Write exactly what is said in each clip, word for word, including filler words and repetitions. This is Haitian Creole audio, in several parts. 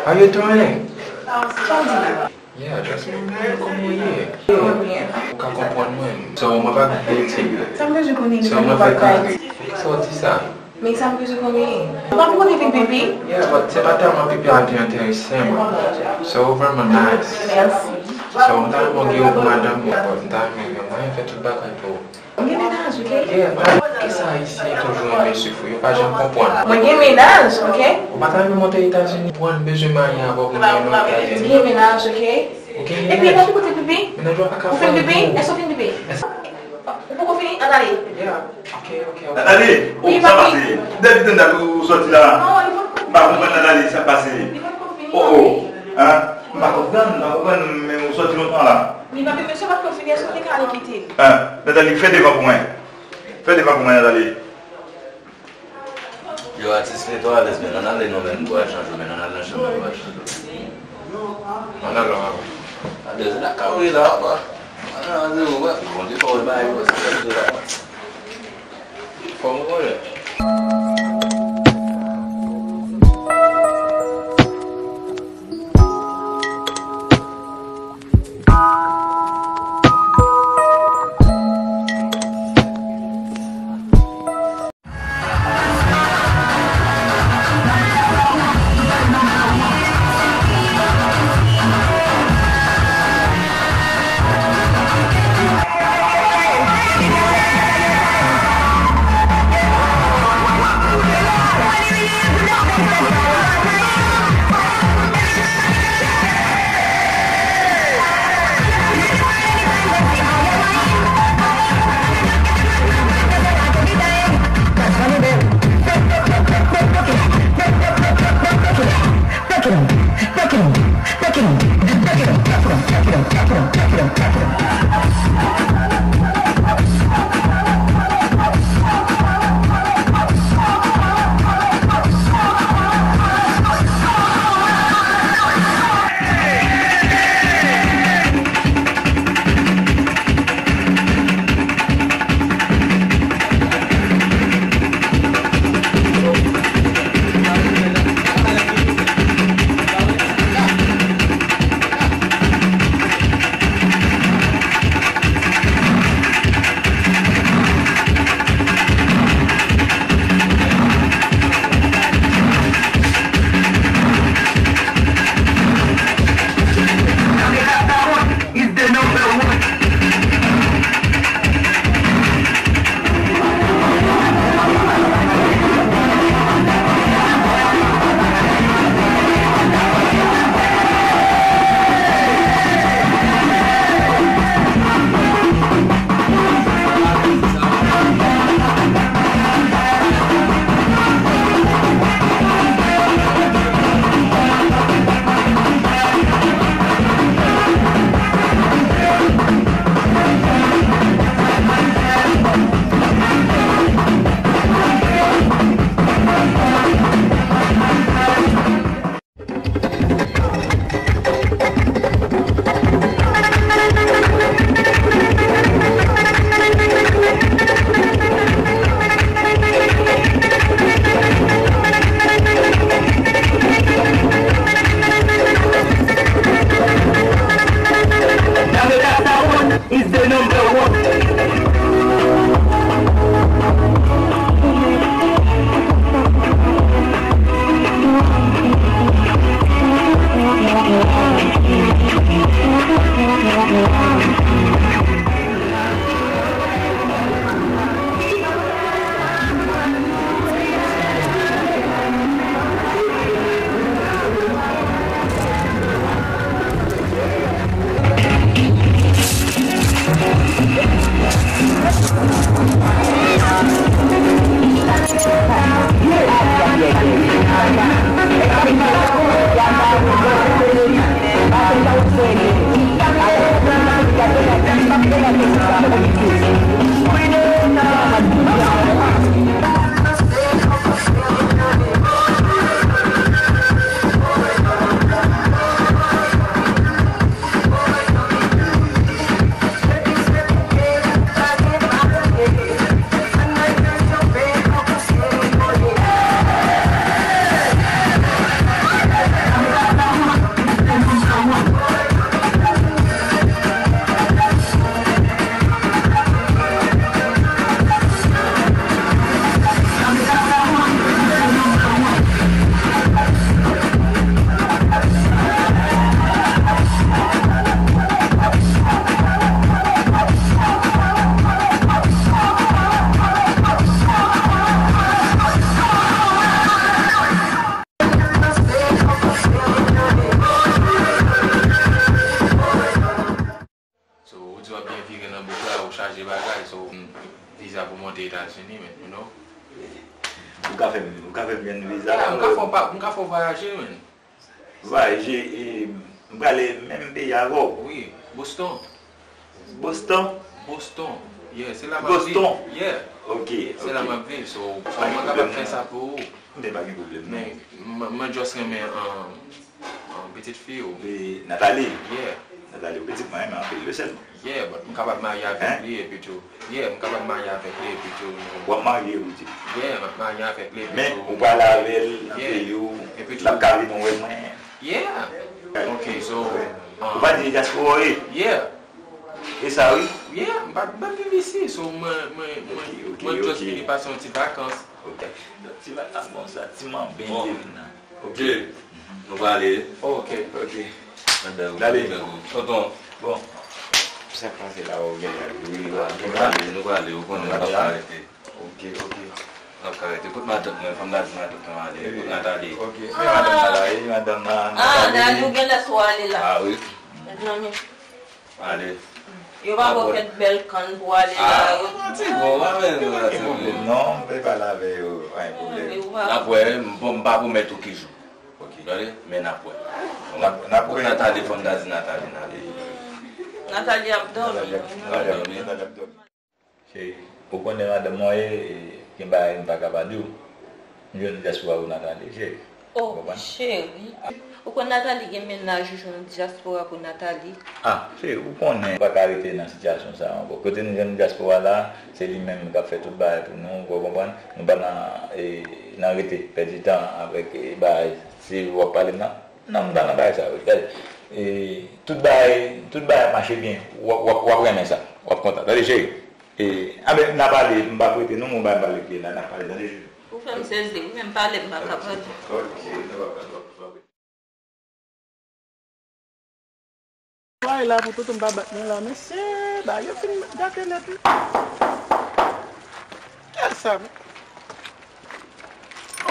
How you doing? Sa w di la? Yeah, just me, man. Kòman w ye? Mwen byen. Ou ka konprann mwen. So, mwen pa gen ti. Sa m bezwen konnen? So, mwen fè kare. Sa w di sa? Men sa m bezwen konnen. Ou pa pou konnen vin pipi? Yeah, but se pa tèlman pipi a te enterese mwen. So, ou vrèman nice. Mèsi. So, m ta renmen gen yon pou madanm mwen, but m ta renmen gen mwayen fè tout bagay pou ou. Mwen gen mennaj, oke? Yeah, man. Kisa Ayisyen toujou renmen soufri? Yo pa janm konprann. Mwen gen mennaj, oke? Ou pa ta renmen monte Etazini pou ann bezwen marye avè w pou n al Etazini? Mwen gen mennaj, oke? Ou gen mennaj? Epi, epi kote pipi? Mennaj ou a pa ka fè anyen pou ou. Ou fin pipi? Èske w fin pipi? Ou poko fini? Ann ale. Yeah, oke, oke, oke. Ann ale. Oh, sa pase? Depi tanndan ou soti la. Non, li poko fini. M pa konprann, ann ale, sa pase? Li poko fini. Oh, oh. Hein? M pa konprann, m pa konprann, men ou soti lontan la. Men papi, mesye pa t konn fini, èske w te ka ale kite l? Hein? Nathalie, fè devan pou mwen. Fè devan pou mwen, Nathalie. Yo, atis, mete w alèz, men ann ale non, men m pral chanje, men ann al nan chanm nan, m pral chanje. Ann al non, papa. Alèz, lakay ou ye la, papa. Ann al, ann al, wè, Bondye fè w bay, wè, se sa m di la. Fò m konnen. Ou ka fè m, ou ka fè m jwenn viza. Yeah, m ka fè w pa, m ka fè w vwayaje, man. Vwayaje, e, m prale menm peyi avè w. Wi, Boston. Boston? Boston. Yeah, se la m ap viv. Boston? Yeah. Ok, ok. Se la m ap viv, so, so mwen kapab fè sa pou ou. Men pa gen pwoblèm, non. Men, mwen, mwen just renmen, um, um, pitit fi ou. E, Nathalie? Yeah. Nathalie, yon pitit mwen renmen anpil, wi, sèlman. Yeah, but m kapab marye avèk li epi tou. Yeah, m kapab marye avèk li epi tou. W ap marye, ou di? Yeah, m ap marye avèk li epi tou. Men, ou pral avè l nan peyi w, l ap ka vin wè mwen. Yeah. Ok, so, ou pa di dyaspora w ye? Yeah. E sa, wi? Yeah, m pa, m pa viv isi, so mwen, mwen, mwen, mwen just vini pase yon ti vakans. Ok. Ti vakans, bon, sa, ti manben te vin nan. Ok. Nou prale. Ok, ok. Dale. Tonton. Bon. Sa k pase la, ou gen la, wi, nou prale, nou prale, ou konnen, nou pa ka rete. Ok, ok. Nou pa ka rete. Kot matant mwen, fò m ta di matant mwen ale. Kot Nathalie? Ok. Men madanm nan la, e madanm nan, Nathalie. Ah, Nathalie, ou gen lè sou ale la. Ah, wi. Mezanmi. Ale. Yo pa ba w kèk bèl kann pou ale la. Ah, ti bon, pa menm, pa ti bon. Non, m pe pale avè yo, pa gen pwoblèm. N ap wè, m, bon, m pa pwomèt ou ki jou. Ok. Gade, men n ap wè. N ap, n ap wè. Nathalie, fò m ta di Nathalie, n ale. Nathalie ap dòmi. Nathalie ap dòmi. Cheri, ou konnen madanm mwen ye, e, gen bagay m pa ka pa di w. M jwenn dyaspora pou Nathalie, cheri. Oh, cheri. Ou konn Nathalie gen mennaj, ou jwenn dyaspora pou Nathalie. Ah, cheri, ou konnen, m pa ka rete nan sitiyasyon sa a ankò. Kote nou jwenn dyaspora la, se li menm k ap fè tout bagay pou nou, ou konprann? Nou pa nan, e, nan rete, pèdi tan avèk, e, bagay, si w ap pale m nan. Non, m pa nan bagay sa yo. Gade, e, tout bagay, tout bagay ap mache byen. W ap, w ap, w ap renmen sa. W ap kontan. Tande, cheri. E, a, men, n a pale, m p ap rete non, mwen ba m pale pye la, n a pale, tande, cheri. Ou fè m sezi, wi, menm pale, m pa ka pale. Ok, nou pa pale, nou pa pale. Pale la pou toutou, m pa bat mwen la, mesye, ba, yo fin gate nèt, wi. Kiyès sa, men?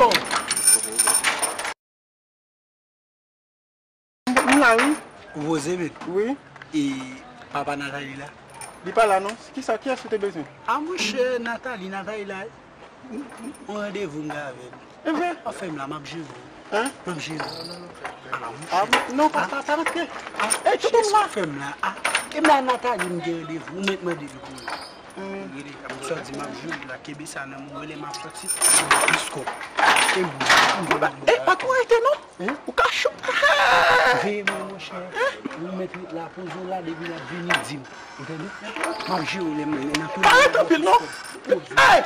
Oh! M la, wi. Ou poze, men? Wi. E papa Nathalie la? Li pa la, non. Kisa, kiyès ou te bezwen? A, monchè, Nathalie, Nathalie la. On randevou m gen avè l. Evre? W ap fè m la, m ap jere w. Hein? M ap jere w. Ah, non, pa, pa, pa rantre. Ey, toutou m la. W ap fè m la. Ah, e m la, Nathalie, m gen randevou. Ou mèt mande li pou mwen. Rele, m sòti, m ap jere w la. Kenbe sa nan men w, rele m ap sòti. Disko. E m, m, m, e, pa twò rete, non. Hein? Ou ka cho. Veye mwen, monchè. Ou mèt ret la, poze w la, depi l ap vini, di m. Ou tande? M ap jere w lè m nan tou. Pa ret anpil, non. Ey!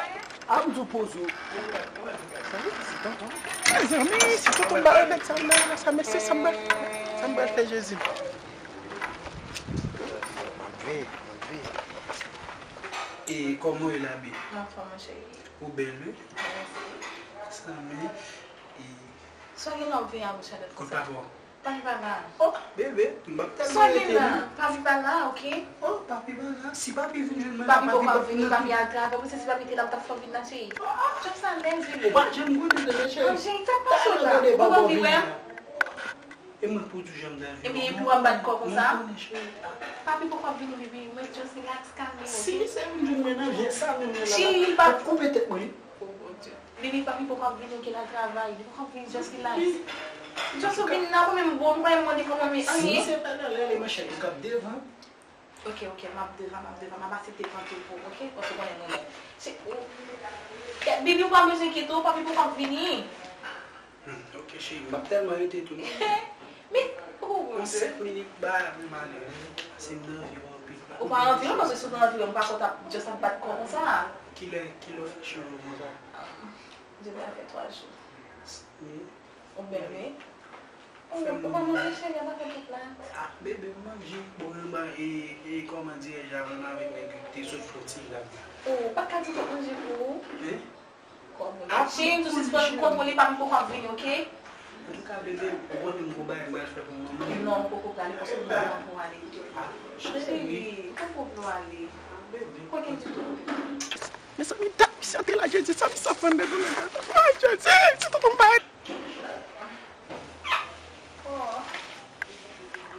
A m di w poze w. Mezanmi, si tonton m pa remet sa m nan sa, mesye, sa m pral, sa m pral fè Jezi. M ap veye, m ap veye. E kòman w ye la, bi? M anfòm, mon cheri. Ou bèl, wi. Mèsi. Sa, men, e, Sa gen lè w veye avè Charlotte konsa? Kot papa w? Papi pa la. Oh, bebe, m p ap tèlman rete non. Papi pa la, ok? Oh, papi pa la. Si papi vin jwenn mwen la, papi p ap vin. Papi poko ap vini, papi al travay. Ou panse si papi te la, ou t ap fè w vin nan, cheri? Oh, oh. Jan sa lèz, bebe. Ou pa janm konnen, bebe, cheri. Anjèl, sa k pase w la? Ou p anvi wè m? E mwen pou di w jan m t anvi wè w. Ebyen, epi w ap bat kò konsa? Mwen konnen, cheri. Papi poko ap vini, bebe. Mwen just relax, kalme, ok? Si se vin jwenn mwen nan jè sa, menm lè la, l ap koupe tèt mwen. Oh, Bondye. Bebe, papi poko ap vini, ok, l al travay. Li poko ap vini, just relax. Just ou vin la, ou menm bon, ou pa menm mande kòman m ye, anyen. Si se pa nan lè, lè manchèt ou k ap devan. Ok, ok, m ap devan, m ap devan, m ap asepte pran tout pou, ok? Paske ou konnen nou menm. Se, ou, bebe, ou pa bezwen enkyete w, papi poko ap vini. Hmm, ok, cheri, m p ap tèlman rete tou, non. Men, oh, Bondye. Nan senk minit, ba, m ale, wi. Paske m nan anvi w anpil. Ou pa anvi w, paske si w te anvi w, m pa konn t ap just ap bat kò konsa. Kilè, kilè w fè cho konsa? Depi sa fè twa jou. Wi. Ou bèl, wi. Ou pa manje, cheri, a pa fè tout la. Ah, bebe, m manje. Bon, anba, e, e, kòman dirè, Javon avèk nèg yo te sot fè yon ti vlag la. Oh, ou pa ka di tout manje pou ou? Hein? Cheri, m tou sispann kontwole, papi poko ap vini, ok? Antouka, bebe, ou konnen m gon bagay m pral fè pou manman. Non, ou poko prale, paske m pa pran pou ale. Ah, cheri, ou poko pou ale. Bebe. Kwè gen ditou. Mezanmi, dat misye antre la, Jezi, sa misye ap vann de doulè. Ay, Jezi, se tonton m pa.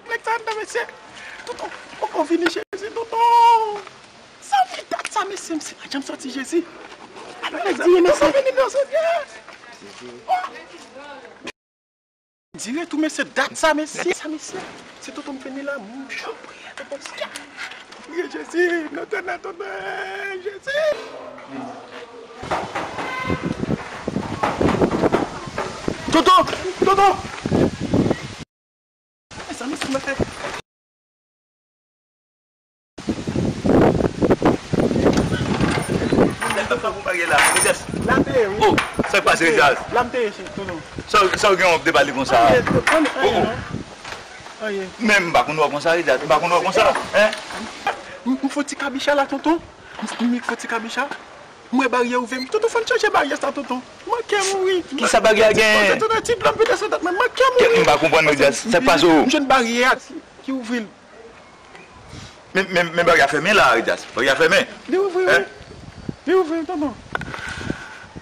Nèg sa anndan, mesye. Tonton, poko vini, Jezi, tonton. Sa fi dat sa, mesye, m si pa janm sòti, Jezi. Di mesye. Di retou, mesye, dat sa, mesye. Dat sa, mesye. Se tonton m fè ni la, mouch. Priye Jezi, non, tonton, tonton, Jezi. Tonton, tonton. Mezanmi, sa m ap fè? La m te ye, wi. Oh, sa k pase, Rijaz? La m te ye, tonton. Sa, sa w gen w ap debale konsa? Anyen, anyen, anyen, non. Anyen. Men m pa konn wè w konsa, Rijaz. M pa konn wè w konsa, en? M, m fè ti kabicha la, tonton. M, m fè ti kabicha. M wè baryè ouvè. Tonton, fò n chanje baryè sa, tonton. Manke mouri. Kisa baryè a genyen? Tonton, ti dlo m pete sou tèt mwen. Manke mouri. Kèt, m pa konprann, Rijaz. Sa k pase w? M jwenn baryè a ki ouvri l. Men, men, men baryè a fèmen la, Rijaz. Baryè a fèmen. Li ouvri, wi. Li ouvri, tonton.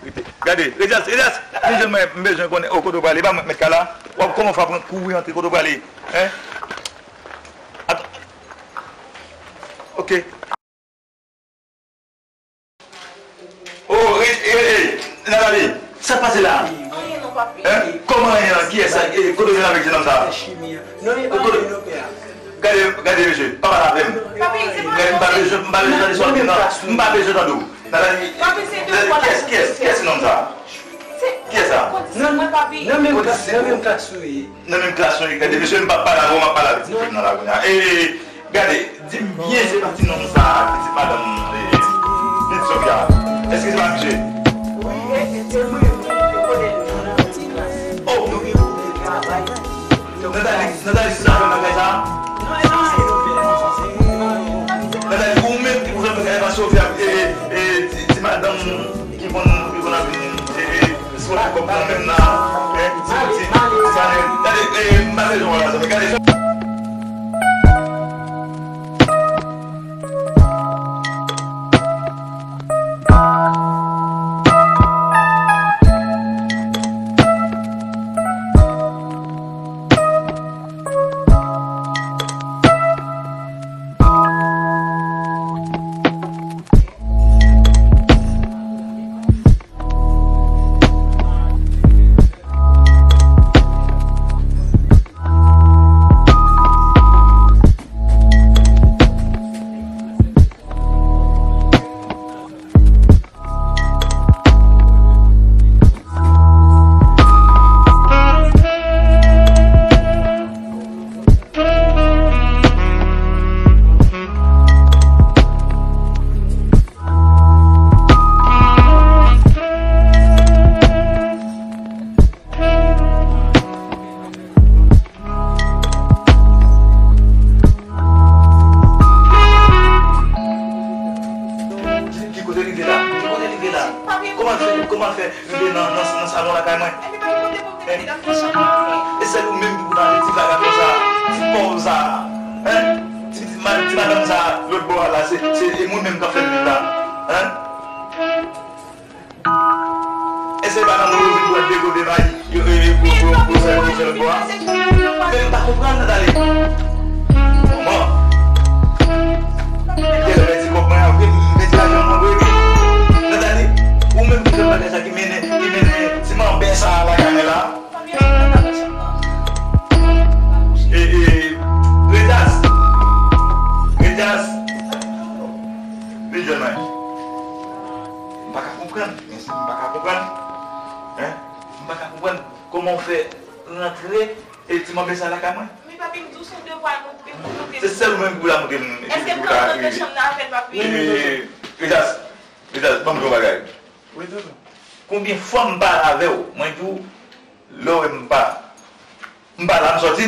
Rete. Gade, Rijaz, Rijaz. M bezwen mwen, m bezwen konnen, o, kote w prale. E pa mwen k mèt kay la. W ap kòman w fè ap kouri antre kote w prale? En? Atann. Ok. Oh, e, e, e, Nathalie, sa k pase la? Anyen non, papi. Hein? Kòman anyen la? Kiyès sa? E, kote w vin avèk jennonm sa? Kote? Gade, gade, mesye, pa pale avè m. Papi, se pa... Gade, m pa bezwen, m pa bezwen tande sa w ap di, non. M pa bezwen tande w. Nathalie, papi, se de... Kiyès, kiyès, kiyès se nonm sa? Kiyès sa? Nan menm klas, nan menm klas nou ye. Nan menm klas nou ye. Gade, mesye, m p ap pale avè w, m ap pale avèk ti fi m nan la kounye a. E, gade, di m byen, se pa ti nonm sa, pitit madanm, e, pitit Sofia. Èske se pa misye? Wi, e, e, se mwen, wi, yo konnen nou nan ti klas. Oh! Nou gen pou nou travay. Nathalie, Nathalie, se sa fè bagay sa? Non, e pa anyen nou fè. Nathalie, ou menm ki pou fè bagay sa, Sofia, e, e, ti, ti madanm ki konn, ki konn ap vin, e, e, sipoze kòb nan men m nan, e, ti, ti, ti madanm. Gade, e, m pa bezwen wè la, zanmi, gade. Ki kote l rive la? Ki kote l rive la? Kòman l fè, kòman l fè rive nan, nan, nan salon lakay mwen? E sèl ou menm ki pou nan ti vagabon sa, ti pòv sa, en? Ti, ti ma-, ti madanm sa, lòt bò a la, se, se, e mwen menm k ap fè l viv la, en? Èske se pa nan mwen yo vin pran dekote may yo, e, e, pou, pou, pou fè, pou fè lòt bò a? Men m pa konprann, Nathalie. Manman. Kèlè pèdi kòb mwen an vre, m pèdi lajan mwen vre wi. Nathalie, ou menm ki fè bagay sa ki mennen, ki mennen ti manbè sa a lakay mwen la. E, e, Rejas. Rejas. Vin jwenn mwen. M pa ka konprann. Mèsi, m pa ka konprann. Hein? M pa ka konprann kòman w fè rantre e ti manbè sa lakay mwen. Men papi, m di w se yon devwa nou te pou nou te... Se sèl ou menm ki pou la montre m. Èske m ka rantre nan chanm nan avè l, papi? E, Rejas, Rejas, ban m di w yon bagay. Wi, tonton. Konbyen fwa m pale avè w, mwen di w, lè w wè m pa, m pa la, m sòti.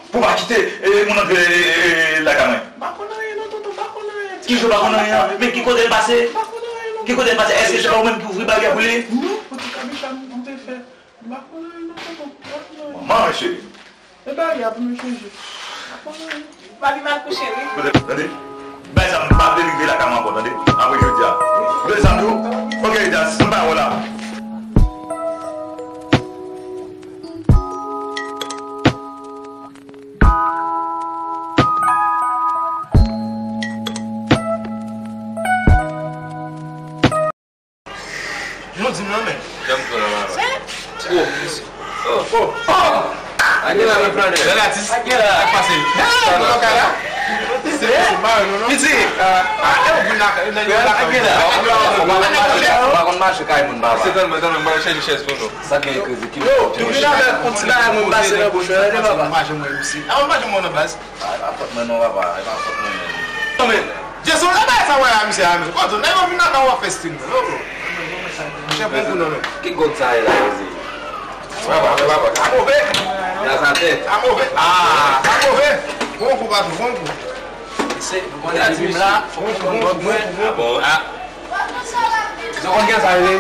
Pou pa kite, e, moun antre, e, e, e, lakay mwen. M pa konn anyen non, tonton, m pa konn anyen. Ki jan w pa konn anyen an? Men ki kote l pase? M pa konn anyen non. Ki kote l pase? Èske se pa ou menm ki ouvri baryè pou li? Non, pou ti kabicha m te fè. M pa konn anyen non, tonton, m pa konn anyen. Manman, mesye. E baryè a pou nou chanje. M pa konn anyen. Papi m al kouche wi. Tande, tande. Bay sa m pa vle rive lakay mwen ankò, tande. Apre jodi a. Tande sa m di w? Ok, Rejas, m pa wè w la. Nou di m nan men. Janm fè nan mama. Oh. Oh, oh. Ake la, le planè. Bèl atis. Ake la. Sa k pase? Hey, nou pa ka la. Se, se bare nou, non? Piti. Ah, e ou vin la, nan yon la. Ake la. Ou pa konn mache kay moun, baba. Se tèlman, tèlman, mwen chèche chèz pou nou. Sa gen krezi ki. Yo, nou vin avèk yon ti bagay mwen pase nan bouch mwen, tande, baba. Mwen pa janm wè misye. A, mwen pa janm wè nan baz. A, e pa fòt mwen non, papa, e pa fòt mwen menm. Non, men, Jason, e bagay sa w wè a, misye a, men. Kote, nèg yo vin nan w ap fè stil, non, bro. Monchè, pran kou, non, men. Ki gòt sa ye la, Jezi? Papa, papa, sa move. Gaz atè. Sa move. Ah, sa move. Bon kou, patron, bon kou. Se, nou konnen di m la, bon kou, bon kou, bon kou. Ah bon, ah. Zò konn gen sa rele?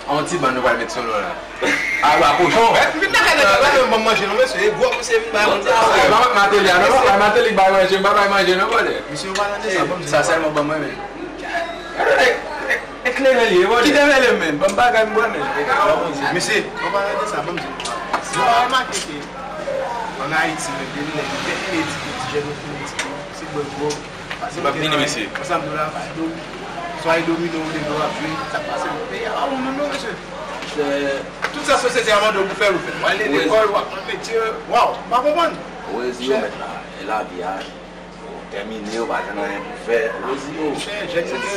Yon ti bann nou pral met sou nou la. A, wa kochon. M vin nan kay nèg la, pa menm ban m manje non, mesye. E gwo misye vin bay manje. E pa Mateli a non, pa Mateli k bay manje, m pa bay manje non, brother. Misye, ou pa nan de sa, ban m di. Sa sèlman ban mwen menm. Gade, e, e, eklere l ye, brother. Kite m rele m menm, ban m bagay m bwè menm. Mesye, ou pa nan de sa, ban m di. Si w pa remake ke ann Ayiti menm, gen nèg ki te edike ti jèn yo pou edike yo, se bwè gwo. Pase m ap vini, mesye. Ansanm nou la, pa do. Swa e domino ou de do ap jwe. Sa k pase nan peyi a pa bon menm non, mesye. Tout sa sosyete a mande w pou fè, ou fè. W ale lekòl, w ap nan metye, waw, m pa konprann. Ou rezi yo mèt la, e lavi a, ou tèmine, ou pa jwenn anyen pou fè, ou rezi yo. Monchè, jèn yo gen,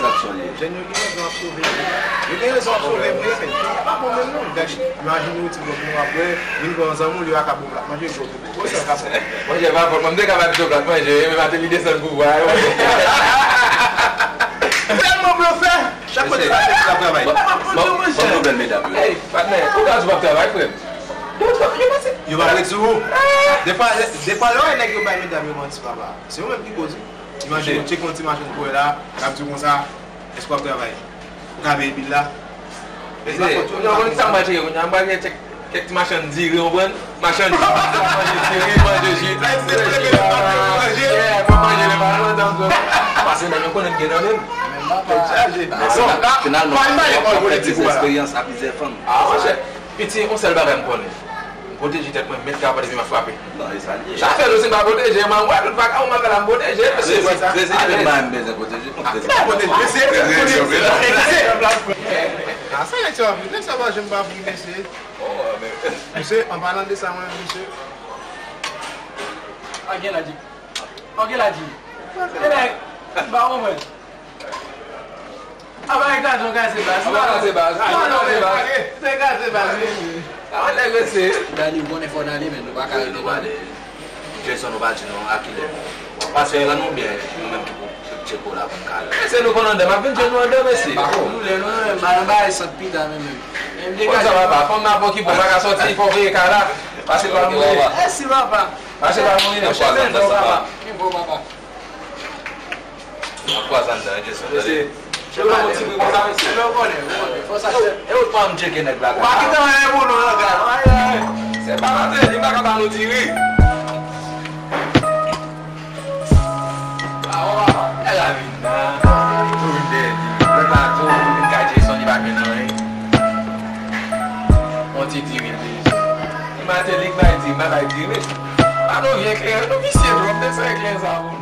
jèn yo gen rezon ap sove vre. Yo gen rezon ap sove vre, men peyi a pa bon menm non. Gade, imajine w ti gwòg nou ap bwè, vin pran zanmi w, li pa ka ba w plat manje, gwòg. Monchè, pa fòt mwen, m te ka ba misye plat manje, men Mateli desann pouvwa a, wi. Tèlman blofè, chak kote l pase, l ap travay. Bon, bon, bon nouvèl, medam yo. Ey, patnè, ou ka di w p ap travay, frè m. Yo pa predi w. Defwa, defwa, lè w wè nèg yo bay medam yo manti, papa, se yo menm ki koz wi. Imajine w tcheke yon ti machann pou wè la, l ap di w konsa, èske w ap travay? Ou ka peye bil la? Mesye, kounye a, ou konn sa m pral tcheke kounye a? M pral gen tchèk kèk ti machann diri, ou konprann? Machann diri, manje diri, manje ji. Yeah, mwen manje lè pa lontan, so. Pase nèg yo konnen m gen nan men m. Tèt chaje. Bon, finalman, w ap fè ti eksperyans ak plizyè fanm. Ah, monchè, piti, yon sèl bagay m konnen. Pwoteje tèt mwen, met kravat epi m ap frape. Non, e sa l ye. Sa fè nou si m pa pwoteje, mwen, mwen, tout bagay, mwen, m ap pwoteje, mesye. Krezi, krezi, krezi, m bezwen pwoteje. Ki bagay pwoteje, mesye? Krezi, krezi. A, sa nèg sa ap vin, nèg sa pa janm pa vin, mesye. Mesye, an palan de sa, mwen, mesye. Ange la di. Ange la di. E nèg, m pa konprann. Aba ekraze, w kraze baz. Aba kraze baz. Non, non, men, se kraze baz, wi. Aba nèg rese. Dani, ou konnen fò n ale, men nou pa ka rete pale. Jason, ou pa di nou a kilè. Pase rann nou byen, nou menm ki pou tcheke w la pou n ka ale. Mesye, nou konn anndan, m ap vin jwenn nou anndan, mesye. Pa pou nou lè nou, ba nan bay sant pita, men menm. Konn sa, papa, fanm nan bon ki bon, pa ka sòti, fò veye kay la. Pase pa mouri. Mèsi, papa. Pase pa mouri, non, chèzen, bon, papa. Bon, papa. N ap kwaze anndan, Jason, tande. Mesye, se pa yon ti bri konsa, mesye. Ou konnen, ou konnen. Fò sa, e ou pa m tcheke nèg la. Ou pa kite anyen pou nou, non, gars. Ay, ay. Se pa Mateli, li pa ka ba nou diri. Awo, papa. Nèg la vin la. Nou vin dèyè li. Lòt la, tou, vin kay Jason, li pa gen anyen. On ti diri, li. Mateli k bay diri, m pa bay diri. Pa nou vye kleren, nou visye twòp, desann kleren sa pou nou.